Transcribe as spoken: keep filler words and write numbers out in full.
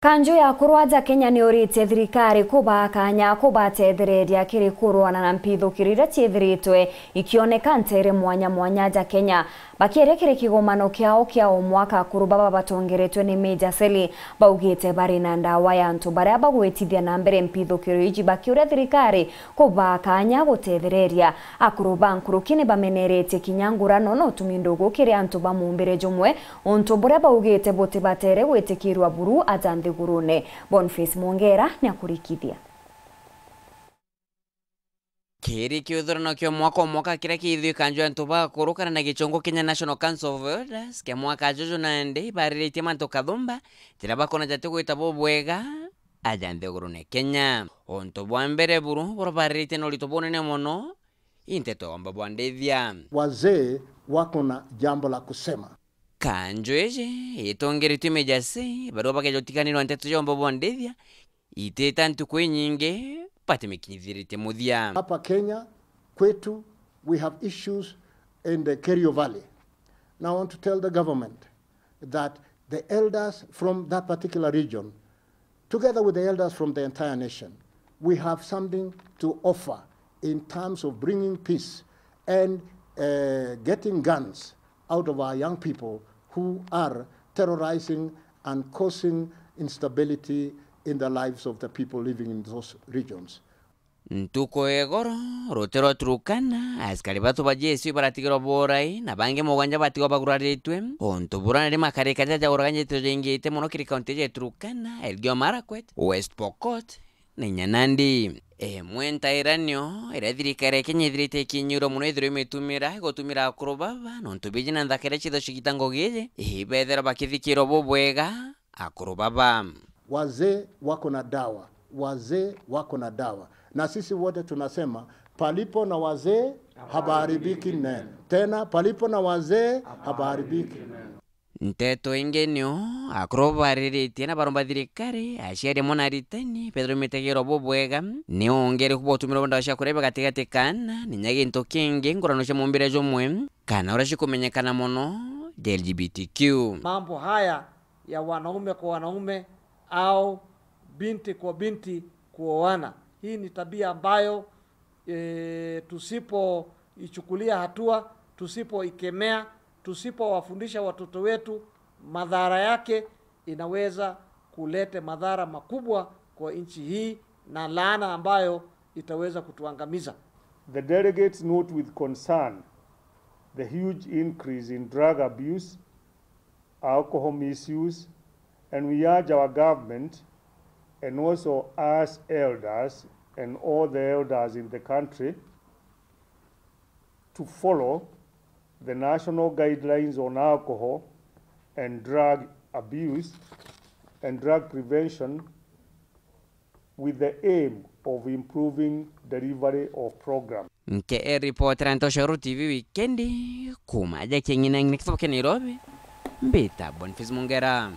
Kanju ya akuru aja Kenya ni uritie thirikari kubaa kanya kubatethereria kiri kurwana na mpithukiro iria ciithiritwe ikioneka nteere mwanya mwanya aja Kenya. Bakieria kiri kigomano kiao kia o mwaka, akuru baba batongeretwe ni Meja Seli baugite bari na ndawa ya antu baria bagwitithia na mbere mpithukiro iji, bakiuria thirikari kubaa kanya gutethereria. Akuru ba nkuruki ni bameneretie kinya ngurano na utumi ndugu kiri antu ba mumbire jumwe, untu buria baugite butibatere gwitikirwa buru aja nthigurune. Boniface Mwongera ni akurikithia. Kiri kiuthurano kia mwaka o mwaka kiria kiithwi kanju antu ba akuru kana na gichungu Kenya National Council of Elders kia mwaka juju nandi ibariritie mantu kathumba jiria bakona jati gwita bubwega aja nthigurune Kenya. Untu bwa mbere buru buria bariritie na urito bunene mono i nteto ya omba bwa ndithia. Wazee wako na jambo la kusema. Kanju iji itongeretue Meja Seli, barua bakeja utikanirwa nteto ya omba bwa ndithia, itita ntuku inyingi batimikinyithiritie muthia. Hapa Kenya kwetu, we have issues in the Kerio Valley. Now I want to tell the government that the elders from that particular region, together with the elders from the entire nation, we have something to offer in terms of bringing peace and, uh, getting guns out of our young people who are terrorizing and causing instability in the lives of the people living in those regions. Ntuku ya igoro, ruti rwa Turkana, askari batu ba J S U baratigirwa burai, na bangi mugwanja batigwa baguraritue. Untu bura nari makarika jaja uraganyite jaingite mono kiri kaunti ya Turkana, Elgeyo Marakwet, West Pokot, na inya Nandi. Imwe ntairanio iria thirikari ya Kenya ithirite ikinyirwa mono ithirwa imitumira igutumira akuru baba, nontu biji na nthaka iria ciithwa cigita ngugi iji, ibethirwa bakithikirwa bubwega akuru baba. Wazee wako na dawa, wazee wako na dawa, na sisi wote tunasema palipo na wazee hapaharibiki neno. Tena, palipo na wazee hapaharibiki neno. Nteto ingi nio, akuru bariritie na baromba thirikari, aciari amwe na aritani, bethirwe mitegero bubwega, ni wongereku bwa utumiro bwa ndawa cia kulevya gatigati ka aana, ninya gintu kingi, ngurano cia mumbire jumwe, kana uria cikumenyekana mono, ja L G B T Q. Mambo haya ya wanaume kwa wanaume au binti kwa binti kuoana, hii ni tabia ambayo e, tusipoichukulia hatua, tusipoikemea, tusipowafundisha watoto wetu, madhara yake inaweza kuleta madhara makubwa kwa nchi hii na laana ambayo itaweza kutuangamiza. The delegates note with concern the huge increase in drug abuse, alcohol misuse, and we urge our government and also us elders and all the elders in the country to follow the national guidelines on alcohol and drug abuse and drug prevention with the aim of improving delivery of program. Nke e ripotera ntoshoro T V wikendi, kuma aja King'ina ng'ina kithoke Nairobi, mbita Boniface Mungera.